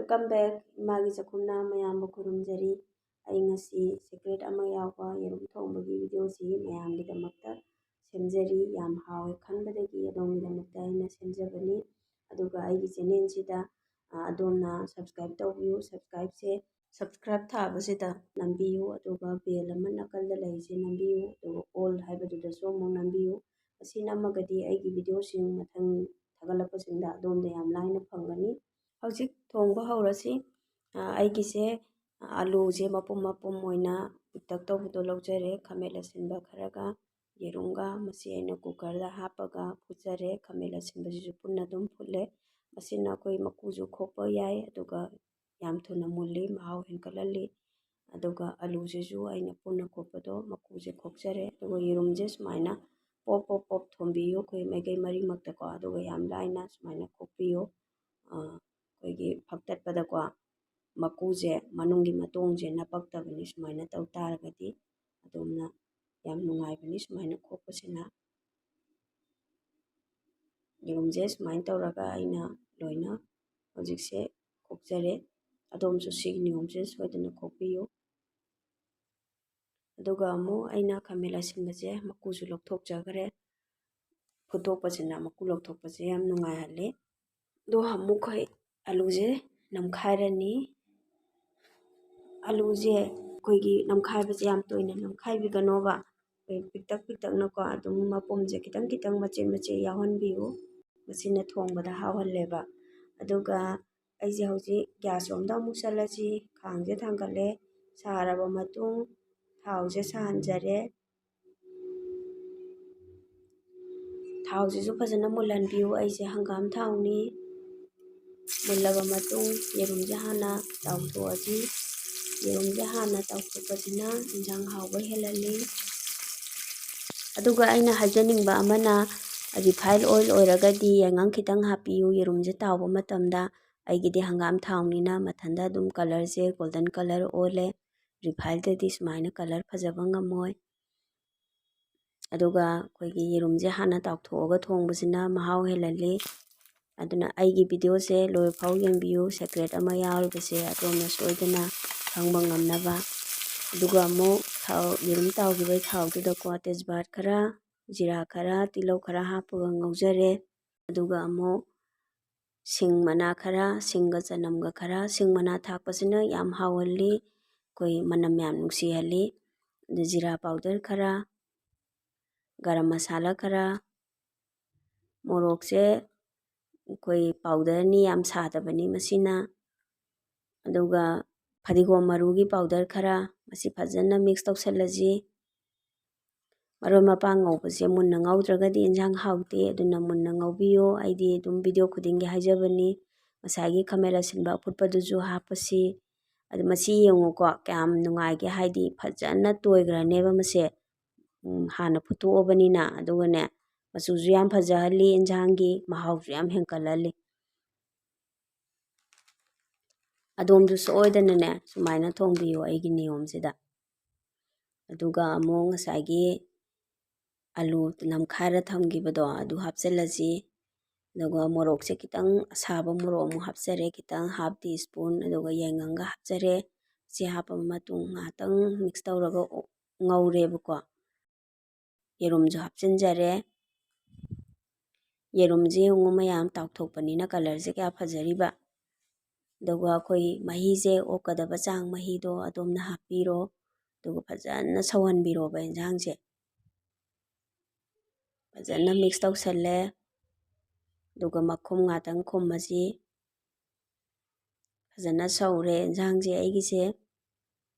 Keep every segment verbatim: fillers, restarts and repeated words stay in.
Welcome back, ꯏꯃꯥꯒꯤ ꯆꯥꯛꯈꯨꯝꯅ ꯃꯌꯥꯝꯕꯨ ꯈꯨꯔꯨꯝꯖꯔꯤ꯫ ꯑꯩ ꯉꯁꯤ secret ꯑꯃ ꯌꯥꯎꯕ ꯌꯦꯔꯨꯝ ꯊꯣꯡꯕꯒꯤ video ꯁꯤ ꯃꯌꯥꯝꯒꯤꯗꯃꯛꯇ ꯁꯦꯝꯖꯔꯤ꯫ ꯌꯥꯝ ꯍꯥꯎꯋꯦ ꯈꯟꯕꯗꯒꯤ ꯑꯗꯣꯝꯒꯤꯗꯃꯛꯇ ꯑꯩꯅ ꯁꯦꯝꯖꯕꯅꯤ꯫ ꯑꯗꯨꯒ ꯑꯩꯒꯤ channel ꯁꯤꯗ, ꯑ, ꯑꯗꯣꯝꯅ subscribe ꯇꯧꯕꯤꯌꯨ꯫ Subscribe ꯁꯦ, subscribe ꯊꯥꯕꯁꯤꯗ ꯅꯝꯕꯤꯌꯨ, ꯑꯗꯨꯒ bell ꯑꯃ ꯅꯥꯀꯜꯗ ꯂꯩꯔꯤꯁꯦ ꯅꯝꯕꯤꯌꯨ, ꯑꯗꯨꯒ all ꯍꯥꯏꯕꯗꯨꯗꯁꯨ ꯑꯃꯨꯛ ꯅꯝꯕꯤꯌꯨ꯫ ꯃꯁꯤ ꯅꯝꯃꯒꯗꯤ ꯑꯩꯒꯤ video ꯁꯤꯡ ꯃꯊꯪ ꯊꯥꯒꯠꯂꯛꯄꯁꯤꯡꯗ ꯑꯗꯣꯝꯗ ꯌꯥꯝ ꯂꯥꯏꯅ ꯐꯪꯒꯅꯤ꯫ ꯍꯧꯖꯤꯛ ꯊꯣꯡꯕ ꯍꯧꯔꯁꯤ꯫ ꯑ, ꯑꯩꯒꯤꯁꯦ, ꯑ, ꯑꯂꯨꯁꯦ ꯃꯄꯨꯝ ꯃꯄꯨꯝ ꯑꯣꯏꯅ ꯄꯤꯛꯇꯛ ꯇꯧꯕꯗꯣ ꯂꯧꯖꯔꯦ, ꯈꯥꯃꯦꯟ ꯑꯁꯤꯟꯕ ꯈꯔꯒ ꯌꯦꯔꯨꯝꯒ꯫ ꯃꯁꯤ ꯑꯩꯅ cooker ꯗ ꯍꯥꯞꯄꯒ ꯐꯨꯠꯆꯔꯦ꯫ ꯈꯥꯃꯦꯟ ꯑꯁꯤꯟꯕꯁꯤꯁꯨ ꯄꯨꯟꯅ ꯑꯗꯨꯝ ꯐꯨꯠꯂꯦ꯫ ꯃꯁꯤꯅ ꯑꯩꯈꯣꯏ ꯃꯀꯨꯁꯨ ꯈꯣꯛꯄ ꯌꯥꯏ, ꯑꯗꯨꯒ ꯌꯥꯝ ꯊꯨꯅ ꯃꯨꯜꯂꯤ, ꯃꯍꯥꯎ ꯍꯦꯟꯒꯠꯍꯜꯂꯤ꯫ ꯑꯗꯨꯒ ꯑꯂꯨꯁꯤꯁꯨ ꯑꯩꯅ ꯄꯨꯟꯅ ꯈꯣꯛꯄꯗꯣ ꯃꯀꯨꯁꯦ ꯈꯣꯛꯆꯔꯦ꯫ ꯑꯗꯨꯒ ꯌꯦꯔꯨꯝꯁꯦ ꯁꯨꯃꯥꯏꯅ ꯄꯣꯞ ꯄꯣꯞ ꯄꯣꯞ ꯊꯣꯝꯕꯤꯌꯨ, ꯑꯩꯈꯣꯏ ꯃꯥꯏꯀꯩ ꯃꯔꯤꯃꯛꯇꯀꯣ꯫ ꯑꯗꯨꯒ ꯌꯥꯝ ꯂꯥꯏꯅ ꯁꯨꯃꯥꯏꯅ ꯈꯣꯛꯄꯤꯌꯨ꯫ ꯑ, ꯑꯩꯈꯣꯏꯒꯤ ꯐꯛꯇꯠꯄꯗꯀꯣ ꯃꯀꯨꯁꯦ, ꯃꯅꯨꯡꯒꯤ ꯃꯇꯣꯡꯁꯦ ꯅꯄꯛꯇꯕꯅꯤ꯫ ꯁꯨꯃꯥꯏꯅ ꯇꯧ ꯇꯥꯔꯒꯗꯤ ꯑꯗꯣꯝꯅ ꯌꯥꯝ ꯅꯨꯡꯉꯥꯏꯕꯅꯤ ꯁꯨꯃꯥꯏꯅ ꯈꯣꯛꯄꯁꯤꯅ꯫ ꯌꯦꯔꯨꯝꯁꯦ ꯁꯨꯃꯥꯏꯅ ꯇꯧꯔꯒ ꯑꯩꯅ ꯂꯣꯏꯅ ꯍꯧꯖꯤꯛꯁꯦ ꯈꯣꯛꯆꯔꯦ꯫ ꯑꯗꯣꯝꯁꯨ ꯁꯤꯒꯤ ꯅꯤꯌꯣꯝꯁꯦ ꯁꯣꯏꯗꯅ ꯈꯣꯛꯄꯤꯌꯨ꯫ ꯑꯗꯨꯒ ꯑꯃꯨꯛ ꯑꯩꯅ ꯈꯥꯃꯦꯟ ꯑꯁꯤꯟꯕꯁꯦ ꯃꯀꯨꯁꯨ ꯂꯧꯊꯣꯛꯆꯈ꯭ꯔꯦ꯫ ꯐꯨꯠꯇꯣꯛꯄꯁꯤꯅ ꯃꯀꯨ ꯂꯧꯊꯣꯛꯄꯁꯦ ꯌꯥꯝ ꯅꯨꯡꯉꯥꯏꯍꯜꯂꯤ꯫ ꯑꯗꯣ ꯑꯃꯨꯛ ꯑꯩꯈꯣꯏ ꯑꯂꯨꯁꯦ ꯅꯝꯈꯥꯏꯔꯅꯤ꯫ ꯑꯂꯨꯁꯦ ꯑꯩꯈꯣꯏꯒꯤ ꯅꯝꯈꯥꯏꯕꯁꯦ ꯌꯥꯝ ꯇꯣꯏꯅ ꯅꯝꯈꯥꯏꯕꯤꯒꯅꯣꯕ꯫ ꯑꯩꯈꯣꯏ ꯄꯤꯛꯇꯛ ꯄꯤꯛꯇꯛꯅꯀꯣ ꯑꯗꯨꯝ ꯃꯄꯨꯝꯁꯦ ꯈꯤꯇꯪ ꯈꯤꯇꯪ ꯃꯆꯦꯠ ꯃꯆꯦꯠ ꯌꯥꯎꯍꯟꯕꯤꯌꯨ꯫ ꯃꯁꯤꯅ ꯊꯣꯡꯕꯗ ꯍꯥꯎꯍꯜꯂꯦꯕ꯫ ꯑꯗꯨꯒ ꯑꯩꯁꯦ ꯍꯧꯖꯤꯛ gas ꯔꯣꯝꯗ ꯑꯃꯨꯛ ꯆꯠꯂꯁꯤ꯫ ꯈꯥꯡꯁꯦ ꯊꯥꯡꯒꯠꯂꯦ꯫ ꯁꯥꯔꯕ ꯃꯇꯨꯡ ꯊꯥꯎꯁꯦ ꯁꯥꯍꯟꯖꯔꯦ꯫ ꯊꯥꯎꯁꯤꯁꯨ ꯐꯖꯅ ꯃꯨꯜꯍꯟꯕꯤꯌꯨ꯫ ꯑꯩꯁꯦ ꯍꯪꯒꯥꯝ ꯊꯥꯎꯅꯤ꯫ ꯃꯨꯜꯂꯕ ꯃꯇꯨꯡ ꯌꯦꯔꯨꯝꯁꯦ ꯍꯥꯟꯅ ꯇꯥꯎꯊꯣꯛꯑꯁꯤ꯫ ꯌꯦꯔꯨꯝꯁꯦ ꯍꯥꯟꯅ ꯇꯥꯎꯊꯣꯛꯄꯁꯤꯅ ꯏꯟꯁꯥꯡ ꯍꯥꯎꯕ ꯍꯦꯜꯍꯜꯂꯤ꯫ ꯑꯗꯨꯒ ꯑꯩꯅ ꯍꯥꯏꯖꯅꯤꯡꯕ ꯑꯃꯅ, refine oil ꯑꯣꯏꯔꯒꯗꯤ ꯌꯥꯏꯉꯪ ꯈꯤꯇꯪ ꯍꯥꯞꯄꯤꯌꯨ ꯌꯦꯔꯨꯝꯁꯦ ꯇꯥꯎꯕ ꯃꯇꯝꯗ꯫ ꯑꯩꯒꯤꯗꯤ ꯍꯪꯒꯥꯝ ꯊꯥꯎꯅꯤꯅ ꯃꯊꯟꯇ ꯑꯗꯨꯝ colour ꯁꯦ golden colour ꯑꯣꯜꯂꯦ꯫ Refine ꯗꯗꯤ ꯁꯨꯃꯥꯏꯅ colour ꯐꯖꯕ ꯉꯝꯃꯣꯏ꯫ ꯑꯗꯨꯒ ꯑꯩꯈꯣꯏꯒꯤ ꯌꯦꯔꯨꯝꯁꯦ ꯍꯥꯟꯅ ꯇꯥꯎꯊꯣꯛꯑꯒ ꯊꯣꯡꯕꯁꯤꯅ ꯃꯍꯥꯎ ꯍꯦꯜꯍꯜꯂꯤ꯫ ꯑꯗꯨꯅ ꯑꯩꯒꯤ videoꯁꯦ ꯂꯣꯏꯐꯥꯎ ꯌꯦꯡꯕꯤꯌꯨ, secret ꯑꯃ ꯌꯥꯎꯔꯤꯕꯁꯦ ꯑꯗꯣꯝꯅ ꯁꯣꯏꯗꯅ ꯈꯪꯕ ꯉꯝꯅꯕ꯫ ꯑꯗꯨꯒ ꯑꯃꯨꯛ ꯊꯥꯎ, ꯌꯦꯔꯨꯝ ꯇꯥꯎꯈꯤꯕꯒꯤ ꯊꯥꯎꯗꯨꯗꯀꯣ ꯇꯦꯖꯄꯥꯠ ꯈꯔ, ꯖꯤꯔꯥ ꯈꯔ, ꯇꯤꯜꯍꯧ ꯈꯔ ꯍꯥꯞꯄꯒ ꯉꯧꯖꯔꯦ꯫ ꯑꯗꯨꯒ ꯑꯃꯨꯛ ꯁꯤꯡ ꯃꯅꯥ ꯈꯔ, ꯁꯤꯡꯒ ꯆꯅꯝꯒ ꯈꯔ, ꯁꯤꯡ ꯃꯅꯥ ꯊꯥꯛꯄꯁꯤꯅ ꯌꯥꯝ ꯍꯥꯎꯍꯜꯂꯤ, ꯑꯩꯈꯣꯏ ꯃꯅꯝ ꯌꯥꯝ ꯅꯨꯡꯁꯤꯍꯜꯂꯤ꯫ ꯑꯗꯨ ꯖꯤꯔꯥ powder ꯈꯔ, ꯒꯔꯝ ꯃꯁꯥꯂꯥ ꯈꯔ, ꯃꯣꯔꯣꯛꯁꯦ ꯑꯩꯈꯣꯏ powderꯅꯤ, ꯌꯥꯝ ꯁꯥꯗꯕꯅꯤ ꯃꯁꯤꯅ꯫ ꯑꯗꯨꯒ ꯐꯗꯤꯒꯣꯝ ꯃꯔꯨꯒꯤ powder ꯈꯔ, ꯃꯁꯤ ꯐꯖꯅ mix ꯇꯧꯁꯜꯂꯁꯤ꯫ ꯃꯔꯣꯏ ꯃꯄꯥꯡ ꯉꯧꯕꯁꯦ ꯃꯨꯟꯅ ꯉꯧꯗ꯭ꯔꯒꯗꯤ ꯏꯟꯖꯥꯡ ꯍꯥꯎꯇꯦ, ꯑꯗꯨꯅ ꯃꯨꯟꯅ ꯉꯧꯕꯤꯌꯨ꯫ ꯑꯩꯗꯤ ꯑꯗꯨꯝ video ꯈꯨꯗꯤꯡꯒꯤ ꯍꯥꯏꯖꯕꯅꯤ, ꯉꯁꯥꯏꯒꯤ ꯈꯥꯃꯦꯟ ꯑꯁꯤꯟꯕ ꯑꯐꯨꯠꯄꯗꯨꯁꯨ ꯍꯥꯞꯄꯁꯤ꯫ ꯑꯗꯨ ꯃꯁꯤ ꯌꯦꯡꯉꯨꯀꯣ, ꯀꯌꯥꯝ ꯅꯨꯡꯉꯥꯏꯒꯦ, ꯍꯥꯏꯗꯤ ꯐꯖꯅ ꯇꯣꯏꯈ꯭ꯔꯅꯦꯕ ꯃꯁꯦ꯫ ꯎꯝ, ꯍꯥꯟꯅ ꯐꯨꯠꯇꯣꯛꯑꯕꯅꯤꯅ꯫ ꯑꯗꯨꯒꯅꯦ, ꯃꯆꯨꯁꯨ ꯌꯥꯝ ꯐꯖꯍꯜꯂꯤ, ꯏꯟꯖꯥꯡꯒꯤ ꯃꯍꯥꯎꯁꯨ ꯌꯥꯝ ꯍꯦꯟꯀꯠꯍꯜꯂꯤ꯫ ꯑꯗꯣꯝꯁꯨ ꯁꯣꯏꯗꯅꯅꯦ ꯁꯨꯃꯥꯏꯅ ꯊꯣꯡꯕꯤꯌꯨ ꯑꯩꯒꯤ ꯅꯤꯌꯣꯝꯁꯤꯗ꯫ ꯑꯗꯨꯒ ꯑꯃꯨꯛ ꯉꯁꯥꯏꯒꯤ ꯑꯂꯨ ꯅꯝꯈꯥꯏꯔ ꯊꯝꯈꯤꯕꯗꯣ ꯑꯗꯨ ꯍꯥꯞꯆꯤꯜꯂꯁꯤ꯫ ꯑꯗꯨꯒ ꯃꯣꯔꯣꯛꯁꯦ ꯈꯤꯇꯪ ꯑꯁꯥꯕ ꯃꯣꯔꯣꯛ ꯑꯃꯨꯛ ꯍꯥꯞꯆꯔꯦ, ꯈꯤꯇꯪ half tea spoon, ꯑꯗꯨꯒ ꯌꯥꯏꯉꯪꯒ ꯍꯥꯞꯆꯔꯦ꯫ ꯁꯤ ꯍꯥꯞꯄ ꯃꯇꯨꯡ ꯉꯥꯏꯍꯥꯛꯇꯪ mix ꯇꯧꯔꯒ ꯑꯣ-, ꯉꯧꯔꯦꯕꯀꯣ꯫ ꯌꯦꯔꯨꯝꯁꯨ ꯍꯥꯞꯆꯤꯟꯖꯔꯦ꯫ ꯌꯦꯔꯨꯝꯁꯦ ꯌꯦꯡꯉꯨ ꯃꯌꯥꯝ, ꯇꯥꯎꯊꯣꯛꯄꯅꯤꯅ colourꯁꯦ ꯀꯌꯥ ꯐꯖꯔꯤꯕ꯫ ꯑꯗꯨꯒ ꯑꯩꯈꯣꯏ ꯃꯍꯤꯁꯦ ꯑꯣꯛꯀꯗꯕ ꯆꯥꯡ ꯃꯍꯤꯗꯣ ꯑꯗꯣꯝꯅ ꯍꯥꯞꯄꯤꯔꯣ꯫ ꯑꯗꯨꯒ ꯐꯖꯅ ꯁꯧꯍꯟꯕꯤꯔꯣꯕ ꯏꯟꯖꯥꯡꯁꯦ꯫ ꯐꯖꯅ mix ꯇꯧꯁꯜꯂꯦ꯫ ꯑꯗꯨꯒ ꯃꯈꯨꯝ ꯉꯥꯛꯇꯪ ꯈꯨꯝꯃꯁꯤ꯫ ꯐꯖꯅ ꯁꯧꯔꯦ ꯏꯟꯖꯥꯡꯁꯦ ꯑꯩꯒꯤꯁꯦ꯫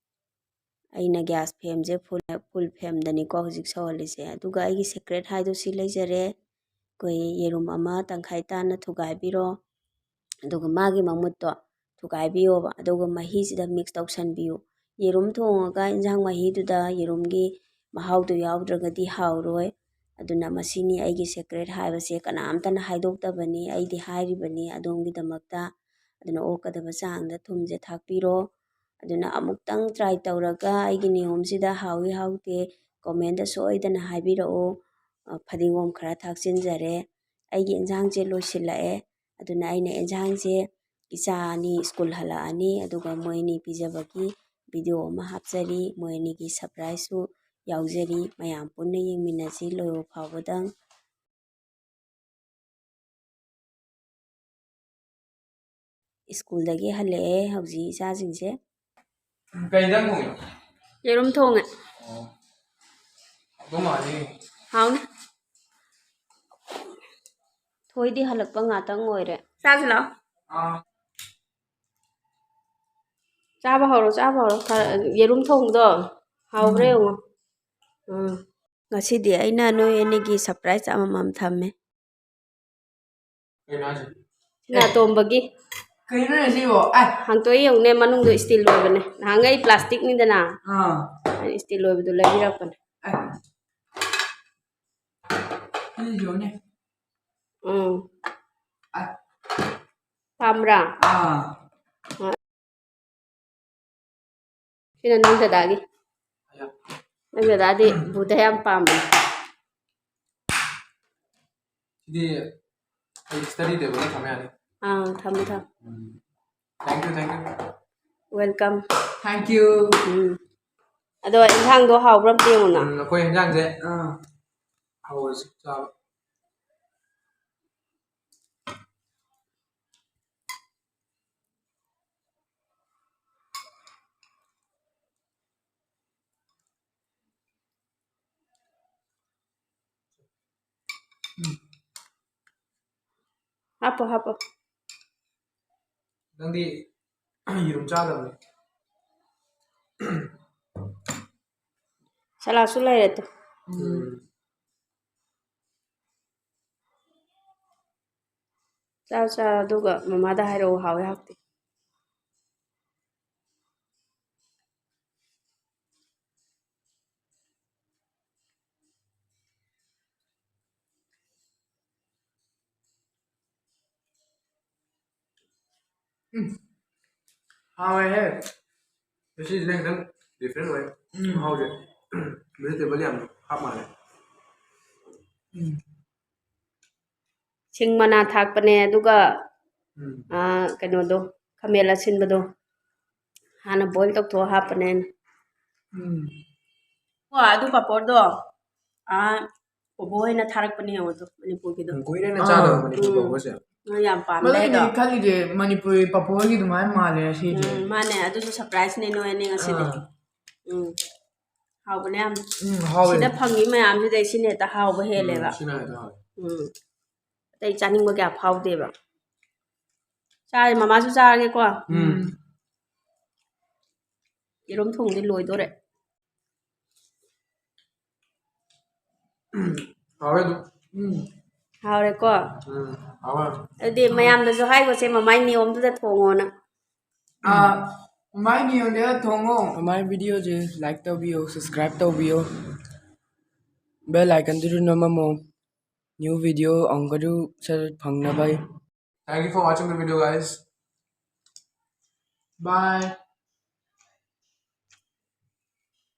ꯑꯩꯅ gas flameꯁꯦ full, full flameꯗꯅꯤꯀꯣ ꯍꯧꯖꯤꯛ ꯁꯧꯍꯜꯂꯤꯁꯦ꯫ ꯑꯗꯨꯒ ꯑꯩꯒꯤ secret ꯍꯥꯏꯗꯣ ꯁꯤ ꯂꯩꯖꯔꯦ꯫ ꯑꯩꯈꯣꯏ ꯌꯦꯔꯨꯝ ꯑꯃ ꯇꯪꯈꯥꯏ ꯇꯥꯅ ꯊꯨꯒꯥꯏꯕꯤꯔꯣ꯫ ꯑꯗꯨꯒ ꯃꯥꯒꯤ ꯃꯃꯨꯠꯇꯣ ꯊꯨꯒꯥꯏꯕꯤꯌꯣꯕ꯫ ꯑꯗꯨꯒ ꯃꯍꯤꯁꯤꯗ mix ꯇꯧꯁꯟꯕꯤꯌꯨ꯫ ꯌꯦꯔꯨꯝ ꯊꯣꯡꯉꯒ ꯏꯟꯖꯥꯡ ꯃꯍꯤꯗꯨꯗ ꯌꯦꯔꯨꯝꯒꯤ ꯃꯍꯥꯎꯗꯨ ꯌꯥꯎꯗ꯭ꯔꯒꯗꯤ ꯍꯥꯎꯔꯣꯏ꯫ ꯑꯗꯨꯅ ꯃꯁꯤꯅꯤ ꯑꯩꯒꯤ secret ꯍꯥꯏꯕꯁꯦ, ꯀꯅꯥꯝꯇꯅ ꯍꯥꯏꯗꯣꯛꯇꯕꯅꯤ, ꯑꯩꯗꯤ ꯍꯥꯏꯔꯤꯕꯅꯤ ꯑꯗꯣꯝꯒꯤꯗꯃꯛꯇ꯫ ꯑꯗꯨꯅ ꯑꯣꯛꯀꯗꯕ ꯆꯥꯡꯗ ꯊꯨꯝꯁꯦ ꯊꯥꯛꯄꯤꯔꯣ꯫ ꯑꯗꯨꯅ ꯑꯃꯨꯛꯇꯪ try ꯇꯧꯔꯒ ꯑꯩꯒꯤ ꯅꯤꯌꯣꯝꯁꯤꯗ ꯍꯥꯎꯏ ꯍꯥꯎꯇꯦ commentꯇ ꯁꯣꯏꯗꯅ ꯍꯥꯏꯕꯤꯔꯛꯎ꯫ ꯑ, ꯐꯗꯤꯒꯣꯝ ꯈꯔ ꯊꯥꯛꯆꯤꯟꯖꯔꯦ꯫ ꯑꯩꯒꯤ ꯏꯟꯖꯥꯡꯁꯦ ꯂꯣꯏꯁꯤꯜꯂꯛꯑꯦ꯫ ꯑꯗꯨꯅ ꯑꯩꯅ ꯑꯦꯟꯁꯥꯡꯁꯦ ꯏꯆꯥ ꯑꯅꯤ ꯁ꯭ꯀꯨꯜ ꯍꯜꯂꯛꯑꯅꯤ, ꯑꯗꯨꯒ ꯃꯣꯏ ꯑꯅꯤ ꯄꯤꯖꯕꯒꯤ ꯚꯤꯗꯤꯑꯣ ꯑꯃ ꯍꯥꯞꯆꯔꯤ꯫ ꯃꯣꯏ ꯑꯅꯤꯒꯤ ꯁꯔꯄ꯭ꯔꯥꯏꯖꯁꯨ ꯌꯥꯎꯖꯔꯤ꯫ ꯃꯌꯥꯝ ꯄꯨꯟꯅ ꯌꯦꯡꯃꯤꯟꯅꯁꯤ ꯂꯣꯏꯕ ꯐꯥꯎꯕꯗꯪ꯫ ꯁ꯭ꯀꯨꯜꯗꯒꯤ ꯍꯜꯂꯛꯑꯦ ꯍꯧꯖꯤꯛ ꯏꯆꯥꯁꯤꯡꯁꯦ꯫ ꯀꯩ ꯏꯟꯖꯥꯡ ꯊꯣꯡꯉꯤꯅꯣ? ꯌꯦꯔꯨꯝ ꯊꯣꯡꯉꯦ꯫ ꯑꯣ꯫ ꯑꯗꯨꯝ ꯃꯥꯜꯂꯤ꯫ ꯍꯥꯎꯅꯤ꯫ ꯊꯣꯏꯗꯤ ꯍꯜꯂꯛꯄ ꯉꯥꯛꯇꯪ ꯑꯣꯏꯔꯦ꯫ ꯆꯥꯁꯤ ꯂꯥꯛꯑꯣ꯫ ꯑꯥ꯫ ꯆꯥꯕ ꯍꯧꯔꯣ, ꯆꯥꯕ ꯍꯧꯔꯣ꯫ ꯈꯔ, ꯌꯦꯔꯨꯝ ꯊꯣꯡꯕꯗꯣ ꯍꯥꯎꯕ꯭ꯔꯥ ꯎꯝ꯫ ꯌꯦꯡꯉꯣ꯫ ꯎꯝ꯫ ꯉꯁꯤꯗꯤ ꯑꯩꯅ ꯅꯣꯏ ꯑꯅꯤꯒꯤ ꯁꯔꯄ꯭ꯔꯥꯏꯖ ꯑꯃꯃꯝ ꯊꯝꯃꯦ꯫ ꯀꯩꯅꯣ ꯍꯥꯏꯁꯦ? ꯁꯤꯅ ꯑꯦ꯫ ꯑꯇꯣꯝꯕꯒꯤ꯫ ꯀꯩꯅꯣꯅꯦ ꯁꯤꯕꯣ? ꯑꯦ꯫ ꯍꯥꯡꯇꯣꯛꯑ ꯌꯦꯡꯉꯨꯅꯦ, ꯃꯅꯨꯡꯗꯣ ꯏꯁꯇꯤꯜ ꯑꯣꯏꯕꯅꯦ꯫ ꯅꯍꯥꯟꯈꯩ ꯄ꯭ꯂꯥꯁꯇꯤꯛꯅꯤꯗꯅ꯫ ꯑꯥ꯫ ꯑꯩꯅ ꯏꯁꯇꯤꯜ ꯑꯣꯏꯕꯗꯣ ꯂꯩꯕꯤꯔꯛꯄꯅꯦ꯫ ꯑꯦ꯫ ꯁꯤꯁꯨꯅꯦ꯫ ꯎꯝ꯫ ꯑꯦ꯫ ꯄꯥꯝꯕ꯭ꯔꯥ? ꯑꯥ꯫ ꯁꯤꯅ ꯅꯪ ꯗꯗꯥꯒꯤ꯫ ꯅꯪ ꯗꯗꯥꯗꯤ ꯕꯨꯙ ꯌꯥꯝ ꯄꯥꯝꯕꯅꯦ꯫ ꯁꯤꯗꯤ ꯑꯩ ꯁ꯭ꯇꯗꯤ ꯇꯦꯕꯜꯗ ꯊꯝ ꯌꯥꯅꯤ꯫ ꯑꯥ, ꯊꯝꯃꯣ, ꯊꯝꯃꯣ꯫ ꯎꯝ꯫ Thank you, thank you꯫ Welcome꯫ Thank you꯫ ꯎꯝ꯫ ꯑꯗꯣ ꯏꯟꯁꯥꯡꯗꯣ ꯍꯥꯎꯕ꯭ꯔꯥ ꯑꯝꯇ ꯌꯦꯡꯉꯨꯅ꯫ ꯎꯝ, ꯑꯩꯈꯣꯏ ꯏꯟꯁꯥꯡꯁꯦ, ꯑꯥ, ꯍꯧꯔꯁꯤ ꯆꯥꯕ꯫ ꯎꯝ꯫ ꯍꯥꯞꯄꯣ, ꯍꯥꯞꯄꯣ꯫ ꯅꯪꯗꯤ ꯌꯦꯔꯨꯝ ꯆꯥꯗꯕꯅꯤ꯫ ꯁꯂꯥꯠꯁꯨ ꯂꯩꯔꯦ ꯇꯨ꯫ ꯎꯝ꯫ ꯆꯥꯔꯣ, ꯆꯥꯔꯣ, ꯑꯗꯨꯒ ꯃꯃꯥꯗ ꯍꯥꯏꯔꯛꯑꯣ, ꯍꯥꯎꯋꯦ ꯍꯥꯎꯇꯦ꯫ ꯎꯝ꯫ ꯍꯥꯎꯋꯦꯍꯦ꯫ ꯉꯁꯤꯁꯤꯅ ꯈꯤꯇꯪ different ꯑꯣꯏ꯫ ꯎꯝ꯫ ꯃꯍꯥꯎꯁꯦ꯫ Vegetable ꯌꯥꯝ ꯍꯥꯞ ꯃꯥꯜꯂꯦ꯫ ꯎꯝ꯫ ꯁꯤ ꯁꯤꯡ ꯃꯅꯥ ꯊꯥꯛꯄꯅꯦ, ꯑꯗꯨꯒ ꯎꯝ꯫ ꯑꯥ, ꯀꯩꯅꯣꯗꯣ, ꯈꯥꯃꯦꯟ ꯑꯁꯤꯟꯕꯗꯣ ꯍꯥꯟꯅ boil ꯇꯧꯊꯣꯛꯑ ꯍꯥꯞꯄꯅꯦ ꯑꯩꯅ꯫ ꯎꯝ꯫ ꯀꯣ, ꯑꯗꯨ ꯄꯥꯄꯣꯔꯗꯣ, ꯑꯥ, ꯕꯣꯕꯣ ꯍꯣꯏꯅ ꯊꯥꯔꯛꯄꯅꯦ ꯌꯦꯡꯉꯣ ꯑꯗꯨ, ꯃꯅꯤꯄꯨꯔꯒꯤꯗꯣ꯫ ꯎꯝ, ꯀꯨꯏꯔꯦꯅ ꯆꯥꯗꯕ ꯑꯥ꯫ ꯃꯅꯤꯄꯨꯔ ꯎꯝ꯫ ꯄꯥꯄꯣꯔꯁꯦ꯫ ꯅꯣꯏ ꯌꯥꯝ ꯄꯥꯝꯅ ꯃꯗꯨꯒꯤꯅꯦ ꯂꯩꯗꯣ꯫ ꯈꯜꯂꯤꯁꯦ, ꯃꯅꯤꯄꯨꯔꯤ ꯄꯥꯄꯣꯔꯒꯤ ꯑꯗꯨꯃꯥꯏꯅ ꯃꯥꯜꯂꯦ ꯁꯤꯁꯦ꯫ ꯎꯝ, ꯃꯥꯅꯦ, ꯑꯗꯨꯁꯨ surpriseꯅꯦ ꯅꯣꯏ ꯑꯅꯤ ꯉꯁꯤꯗꯤ꯫ ꯑꯥ꯫ ꯎꯝ, ꯍꯥꯎꯕꯅꯦ ꯌꯥꯝ꯫ ꯎꯝ, ꯍꯥꯎꯋꯦ꯫ ꯁꯤꯗ ꯐꯪꯉꯤ ꯃꯌꯥꯝꯁꯤꯗꯩ ꯁꯤꯅ ꯍꯦꯛꯇ ꯍꯥꯎꯕ ꯍꯦꯜꯂꯦꯕ꯫ ꯎꯝ, ꯁꯤꯅ ꯍꯦꯛꯇ ꯍꯥꯎꯋꯦ꯫ ꯎꯝ, ꯑꯇꯩ ꯆꯥꯅꯤꯡꯕ ꯀꯌꯥ ꯐꯥꯎꯗꯦꯕ꯫ ꯆꯥꯔꯦ, ꯃꯃꯥꯁꯨ ꯆꯥꯔꯒꯦꯀꯣ꯫ ꯎꯝ꯫ ꯌꯦꯔꯨꯝ ꯊꯣꯡꯗꯤ ꯂꯣꯏꯗꯣꯔꯦ꯫ ꯍꯥꯎꯋꯦ ꯑꯗꯨꯝ꯫ ꯎꯝ꯫ ꯍꯥꯎꯔꯦꯀꯣ? ꯎꯝ, ꯍꯥꯎꯋꯦ꯫ ꯑꯗꯨꯗꯤ ꯃꯌꯥꯝꯗꯁꯨ ꯍꯥꯏꯈꯣꯁꯦ, ꯃꯃꯥꯏ ꯅꯤꯌꯣꯝꯗꯨꯗ ꯊꯣꯡꯉꯣꯅ꯫ ꯑꯥ, ꯃꯃꯥꯏ ꯅꯤꯌꯣꯝꯗꯨꯗ ꯊꯣꯡꯉꯣ꯫ ꯃꯃꯥꯏ videoꯁꯦ like ꯇꯧꯕꯤꯌꯣ, subscribe ꯇꯧꯕꯤꯌꯣ, bell iconꯗꯨꯁꯨ ꯅꯝꯃꯝꯃꯣ꯫ New video ꯑꯃꯨꯛꯀꯁꯨ ꯁꯠ ꯐꯪꯅꯕ꯫ Thank you for watching the video, guys. Bye.